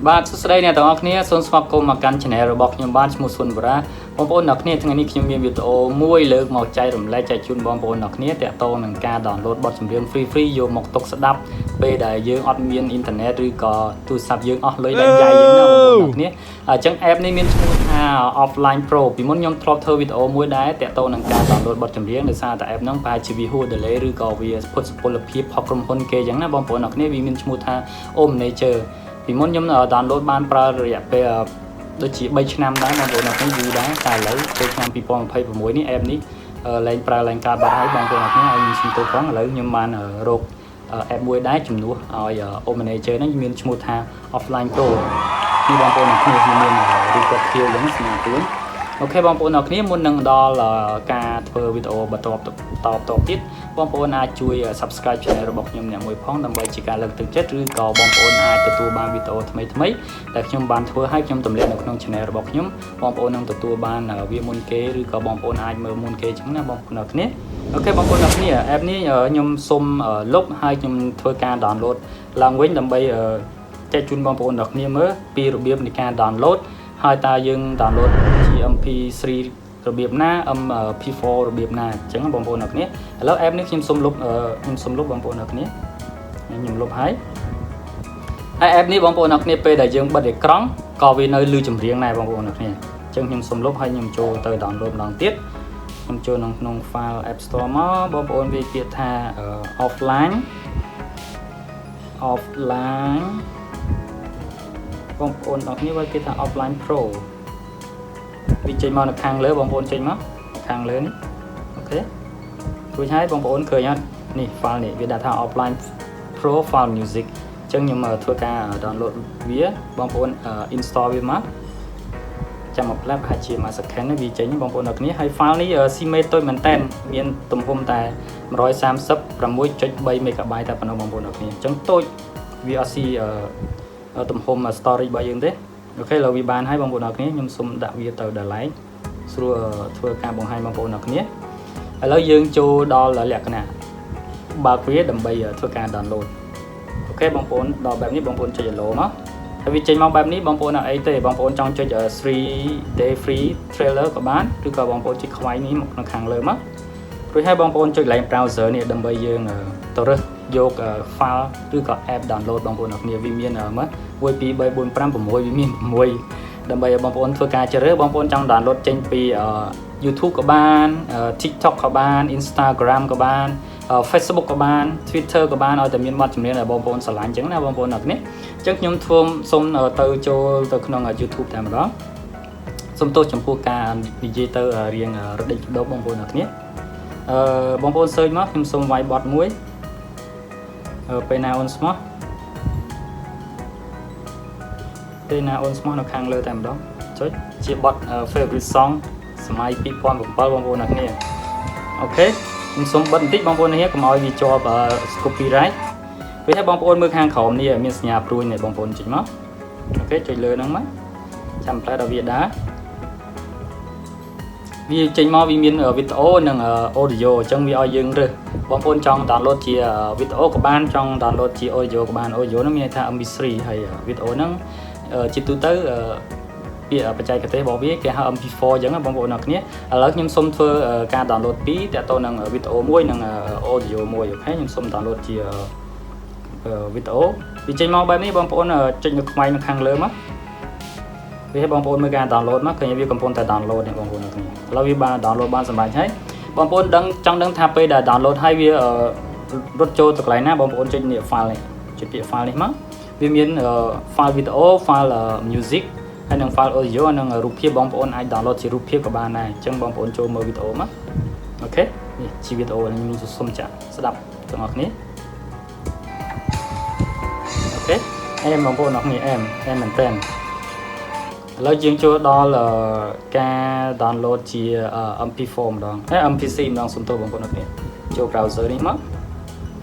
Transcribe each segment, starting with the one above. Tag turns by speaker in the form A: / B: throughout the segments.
A: បាទសួស្តីអ្នកទាំងអស់គ្នាសូមស្វាគមន៍មកកាន់ Channel របស់ខ្ញុំបាទឈ្មោះសុនបរាបងប្អូនអ្នកគ្នាថ្ងៃនេះខ្ញុំមានវីដេអូមួយលើកមកចែករំលែកចែកជូនបងប្អូនអ្នកគ្នាទាក់ទងនឹងការ download បទចម្រៀង free free យកមកទុកស្ដាប់ពេលដែលយើងអត់មានអ៊ីនធឺណិតឬក៏ទូរស័ព្ទយើងអស់លុយដាច់យ៉ៃយ៉ាងណាបងប្អូនអ្នកគ្នាអញ្ចឹង app នេះមានឈ្មោះថា Offline Pro ពីមុនខ្ញុំធ្លាប់ធ្វើវីដេអូមួយដែរទាក់ទងនឹងការ download បទចម្រៀងដោយសារតែ app ហ្នឹងប្រហែលជាវាហួស delay ឬក៏វាផុតសុពលភាពរបស់ក្រុមហ៊ុនគេអញ្ចឹងណាបងប្អូនអ្នកគ្នាវាមានឈ្មោះថា O Manager ពីមុនខ្ញុំ download បានប្រើរយៈពេលដូចជា3ឆ្នាំដែរបងប្អូនអរគ្នាយូរដែរតែឥឡូវចូលឆ្នាំ2026នេះ app នេះលែងប្រើលែងកើតបាត់ហើយបងប្អូនអរគ្នាឲ្យខ្ញុំសុំទោសផងឥឡូវខ្ញុំបានរក app មួយដែរជំនួសឲ្យ O Manager ហ្នឹងមានឈ្មោះថា Offline Pro នេះបងប្អូនអរគ្នាវាមានរូបពណ៌ខៀវអញ្ចឹងសញ្ញាព្រួយ OK បងប្អូនអរគ្នាមុននឹងដល់ការធ្វើវីដេអូបន្តតតទៀតបងប្អូនអាចជួយ Subscribe Channel របស់ខ្ញុំអ្នកមួយផងដើម្បីជាការលើកទឹកចិត្តឬក៏បងប្អូនអាចទទួលបានវីដេអូថ្មីថ្មីដែលខ្ញុំបានធ្វើឲ្យខ្ញុំទម្លាក់នៅក្នុង Channel របស់ខ្ញុំបងប្អូននឹងទទួលបានវាមុនគេឬក៏បងប្អូនអាចមើលមុនគេអញ្ចឹងណាបងប្អូនអរគ្នា OK បងប្អូនអរគ្នា app នេះខ្ញុំសុំលុបហើយខ្ញុំធ្វើការ download ឡើងវិញដើម្បីចែកជូនបងប្អូនអរគ្នាមើលពីរបៀបនៃការ download ហើយតើយើង download ជា MP3 របៀបណា MP4 របៀបណាអញ្ចឹងបងប្អូនអរគ្នាឥឡូវ app នេះខ្ញុំសុំលុបខ្ញុំសុំលុបបងប្អូនអរគ្នាខ្ញុំលុបហើយហើយ app នេះបងប្អូនអរគ្នាពេលដែលយើងបិទអេក្រង់ក៏វានៅលឺចម្រៀងដែរបងប្អូនអរគ្នាអញ្ចឹងខ្ញុំសុំលុបហើយខ្ញុំចូលទៅ download ម្ដងទៀតខ្ញុំចូលក្នុងក្នុង file App Store មកបងប្អូនវាពាក្យថា offline offline បងប្អូនទាំងគ្នាវាគេថា Offline Pro វាចេញមកនៅខាងលើបងប្អូនចេញមកខាងលើនេះ OK រួចហើយបងប្អូនឃើញអត់នេះ file នេះវាដាក់ថា Offline Pro file music អញ្ចឹងខ្ញុំធ្វើការ download វាបងប្អូន install វាមកចាំមួយផ្លែប្រហែលជាមួយ second នេះវាចេញបងប្អូនអរគ្នាហើយ file នេះស៊ីមេតូចមែនតើមានទំហំតែ136.3 MB តែប៉ុណ្ណោះបងប្អូនអរគ្នាអញ្ចឹងតូចវាអត់ស៊ីទំហំ storage របស់យើងទេ OK ឥឡូវវាបានហើយបងប្អូនអរគ្នាខ្ញុំសូមដាក់វាទៅដល់ឡែកស្រួលធ្វើការបង្ហាញបងប្អូនអរគ្នាឥឡូវយើងចូលដល់លក្ខណៈបើកវាដើម្បីធ្វើការ download OK បងប្អូនដល់បែបនេះបងប្អូនចុច allow មកហើយវាចេញមកបែបនេះបងប្អូនអត់អីទេបងប្អូនចង់ចុច3 day free trial ក៏បានឬក៏បងប្អូនចុចខ្វែងនេះមកនៅខាងលើមករួចហើយបងប្អូនចុចឡើង browser នេះដើម្បីយើងទៅរើសយក file ឬក៏ app download បងប្អូនអរគ្នាវាមានមើល1 2 3 4 5 6វាមាន6ដើម្បីឲ្យបងប្អូនធ្វើការជ្រើសបងប្អូនចង់ download ចេញពី YouTube ក៏បាន TikTok ក៏បាន Instagram ក៏បាន Facebook ក៏បាន Twitter ក៏បានឲ្យតែមានបទចម្រៀងដែលបងប្អូនស្រឡាញ់អញ្ចឹងណាបងប្អូនអរគ្នាអញ្ចឹងខ្ញុំធ្វើសូមទៅចូលទៅក្នុង YouTube តែម្ដងសូមទោសចំពោះការនិយាយទៅរៀងរដិចរដប់បងប្អូនអរគ្នាអឺបងប្អូន search មកខ្ញុំសូមវាយបទមួយពេលណាអូនស្មោះពេលណាអូនស្មោះនៅខាងលើតែម្ដងចុចជាបទ favorite song សម័យ2007បងប្អូនអរគ្នា OK ខ្ញុំសូមបិទបន្តិចបងប្អូននេះកុំឲ្យវាជាប់ copyright ពេលហើយបងប្អូនមើលខាងក្រោមនេះមានសញ្ញាព្រួយនេះបងប្អូនចុចមក OK ចុចលើហ្នឹងមកចាំផ្លែដល់វាដើរវាចេញមកវាមានវីដេអូនិង audio អញ្ចឹងវាឲ្យយើងរើសបងប្អូនចង់ download ជាវីដេអូក៏បានចង់ download ជា audio ក៏បាន audio ហ្នឹងមានន័យថា MP3 ហើយវីដេអូហ្នឹងជាទូទៅពាក្យបច្ចេកទេសរបស់វាគេហៅ MP4 អញ្ចឹងបងប្អូនអរគ្នាឥឡូវខ្ញុំសូមធ្វើការ download ពីរតទៅនឹងវីដេអូមួយនិង audio មួយ OK ខ្ញុំសូម download ជាវីដេអូវាចេញមកបែបនេះបងប្អូនចុចនៅខ្វែងនៅខាងលើមកវាឲ្យបងប្អូនមើលការ download មកឃើញវាកំពុងតែ download នេះបងប្អូនអរគ្នាឥឡូវវាបាន download បានសម្រេចហើយបងប្អូនដឹងចង់ដឹងថាពេលដែល download ហើយវារត់ចូលទៅកន្លែងណាបងប្អូនចុចនេះ file នេះចុចពាក្យ file នេះមកវាមាន file video file music ហើយនិង file audio និងរូបភាពបងប្អូនអាច download ជារូបភាពក៏បានដែរអញ្ចឹងបងប្អូនចូលមើលវីដេអូមក OK នេះជាវីដេអូខ្ញុំសូមចាក់ស្ដាប់ទាំងអស់គ្នា OK អែមបងប្អូនអរគ្នាអែមអែមមែនតើឥឡូវយើងចូលដល់ការ download ជា MP4 ម្ដង MP3 ម្ដងសុំទោសបងប្អូនអរគ្នាចូល browser នេះមក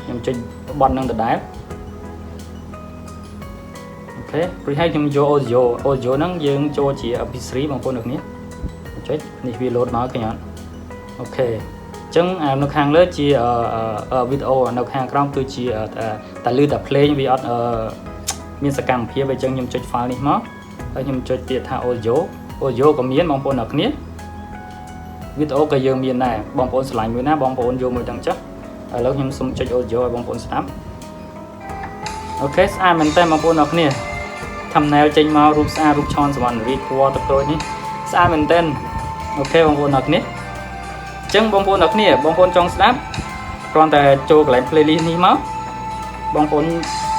A: ខ្ញុំចុចបត់នឹងដដែល OK រួចហើយខ្ញុំយក audio audio ហ្នឹងយើងចូលជា MP3 បងប្អូនអរគ្នាចុចនេះវា load មកឃើញអត់ OK អញ្ចឹងនៅខាងលើជាវីដេអូនៅខាងក្រោមគឺជាតែលឺតែភ្លេងវាអត់ មានសកម្មភាពអញ្ចឹងខ្ញុំចុច file នេះមកហើយខ្ញុំចុចទៀតថា audio audio ក៏មានបងប្អូនអ្នកគ្នាវីដេអូក៏យើងមានដែរបងប្អូនឆ្លាញ់មួយណាបងប្អូនយកមួយទាំងចុះឥឡូវខ្ញុំសូមចុច audio ឲ្យបងប្អូនស្ដាប់OK ស្អាតមែនតើបងប្អូនអ្នកគ្នា thumbnail ចេញមករូបស្អាតរូបឆនសវណ្ណរីពណ៌ទឹកក្រូចនេះស្អាតមែនតើOK បងប្អូនអ្នកគ្នាអញ្ចឹងបងប្អូនអ្នកគ្នាបងប្អូនចង់ស្ដាប់គ្រាន់តែចូលកន្លែង playlist នេះមកបងប្អូន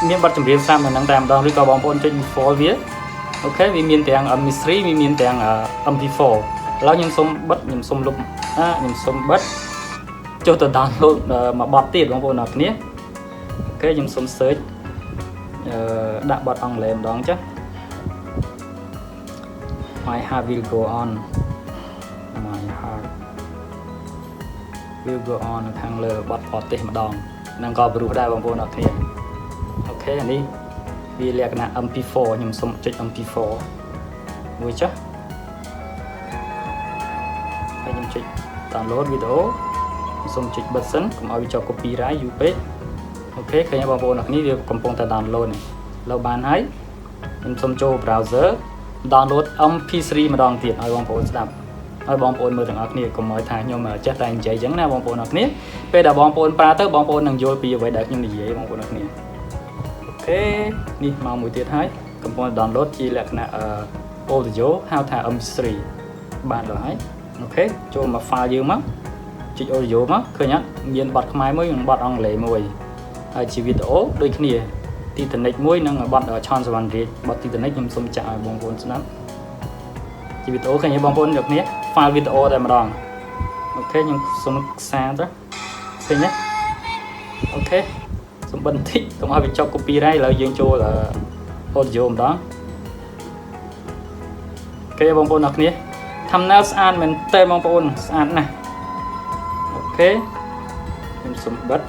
A: មានបទចម្រៀងស្រាប់នៅនឹងតែម្ដងឬក៏បងប្អូនចុច default វា OK វាមានទាំង MP3 វាមានទាំង MP4 ឥឡូវខ្ញុំសូមបិទខ្ញុំសូមលុបអាខ្ញុំសូមបិទចុះទៅ download មួយបទទៀតបងប្អូនអ្នកគ្នាOK ខ្ញុំសូម search អឺដាក់បទអង់គ្លេសម្ដងចា My heart will go on, my heart will go on នៅខាងលើបទបរទេសម្ដងហ្នឹងក៏ព្រោះដែរបងប្អូនអរគ្នាOK អានេះវាលក្ខណៈ MP4 ខ្ញុំសូមចុច MP4 មួយចុះហើយខ្ញុំចុច download វីដេអូសូមចុចបិទសិនកុំឲ្យវាជាប់ copyright យូរពេក OK ឃើញបងប្អូនអរគ្នាវាកំពុងតែ download នេះឥឡូវបានហើយខ្ញុំសូមចូល browser download MP3 ម្ដងទៀតឲ្យបងប្អូនស្ដាប់ឲ្យបងប្អូនមើលទាំងអស់គ្នាកុំឲ្យថាខ្ញុំចេះតែនិយាយអញ្ចឹងណាបងប្អូនអរគ្នាពេលដែលបងប្អូនប្រើទៅបងប្អូននឹងយល់ពីអ្វីដែលខ្ញុំនិយាយបងប្អូនអរគ្នាOK នេះមកមួយទៀតហើយកំពុង download ជាលក្ខណៈ audio ហៅថា MP3 បានដល់ហើយ OK ចូលមក file យើងមកចុច audio មកឃើញអត់មានបទខ្មែរមួយនិងបទអង់គ្លេសមួយហើយជាវីដេអូដូចគ្នាទីតនិចមួយនិងបទឆនសវណ្ណរាជបទទីតនិចខ្ញុំសូមចាក់ឲ្យបងប្អូនស្ដាប់ជាវីដេអូឃើញទេបងប្អូនយកគ្នា file វីដេអូតែម្ដង OK ខ្ញុំសូមខ្សាទៅឃើញទេOK សូមបិទបន្តិចកុំឲ្យវាជាប់ copyright ឥឡូវយើងចូល audio ម្ដង OK បងប្អូនអរគ្នា thumbnail ស្អាតមែនតើបងប្អូនស្អាតណាស់OK ខ្ញុំសូមបិទ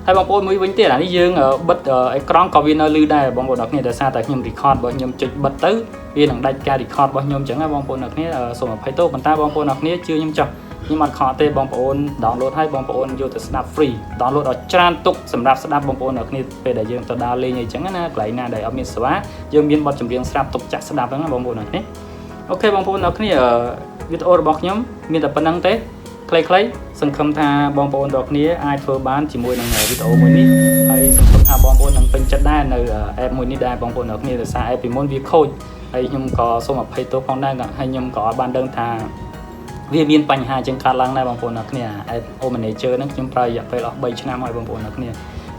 A: ហើយបងប្អូនមួយវិញទៀតអានេះយើងបិទអេក្រង់ក៏វានៅលឺដែរបងប្អូនអរគ្នាដោយសារតែខ្ញុំ record របស់ខ្ញុំចុចបិទទៅវានឹងដាច់ការ record របស់ខ្ញុំអញ្ចឹងណាបងប្អូនអរគ្នាសូមអភ័យទោសប៉ុន្តែបងប្អូនអរគ្នាជឿខ្ញុំចោះខ្ញុំអត់ខកទេបងប្អូន download ឲ្យបងប្អូនយកទៅស្ដាប់ free download ឲ្យច្រើនទុកសម្រាប់ស្ដាប់បងប្អូនអរគ្នាពេលដែលយើងទៅដើរលេងអីចឹងណាកន្លែងណាដែលអត់មានសេវាយើងមានបទចម្រៀងស្រាប់ទុកចាក់ស្ដាប់ហ្នឹងណាបងប្អូនអរគ្នាOK បងប្អូនអរគ្នាវីដេអូរបស់ខ្ញុំមានតែប៉ុណ្្នឹងទេខ្លីៗសង្ឃឹមថាបងប្អូនទាំងគ្នាអាចធ្វើបានជាមួយនឹងវីដេអូមួយនេះហើយសង្ឃឹមថាបងប្អូននឹងពេញចិត្តដែរនៅ app មួយនេះដែរបងប្អូនទាំងគ្នាដោយសារ app ពីមុនវាខូចហើយខ្ញុំក៏សូមអភ័យទោសផងដែរហើយខ្ញុំក៏អត់បានដឹងថាវាមានបញ្ហាជាងកើតឡើងដែរបងប្អូនទាំងគ្នា app O Manager ហ្នឹងខ្ញុំប្រើរយៈពេលអស់3ឆ្នាំហើយបងប្អូនទាំងគ្នា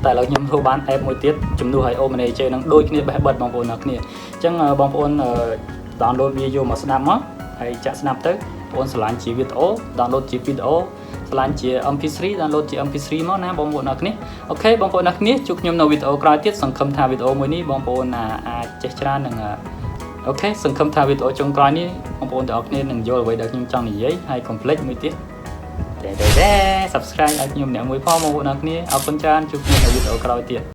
A: តែឥឡូវខ្ញុំធ្វើបាន app មួយទៀតជំនួសឲ្យ O Manager ហ្នឹងដូចគ្នាបេះបិទបងប្អូនទាំងគ្នាអញ្ចឹងបងប្អូន download វាយកមកស្ដាប់មកហើយចាក់ស្ដាប់ទៅបងប្អូនស្រឡាញ់ជាវីដេអូ download ជាវីដេអូស្រឡាញ់ជា MP3 download ជា MP3 មកណាបងប្អូនអរគ្នាOK បងប្អូនអរគ្នាជួបខ្ញុំនៅវីដេអូក្រោយទៀតសង្ឃឹមថាវីដេអូមួយនេះបងប្អូនអាចចេះច្រើននឹង OK សង្ឃឹមថាវីដេអូចុងក្រោយនេះបងប្អូនទាំងអស់គ្នានឹងយល់អ្វីដែលខ្ញុំចង់និយាយហើយកុំភ្លេចមួយទៀតតែតែ Subscribe ឲ្យខ្ញុំម្នាក់មួយផងបងប្អូនអរគ្នាអរគុណច្រើនជួបគ្នានៅវីដេអូក្រោយទៀត។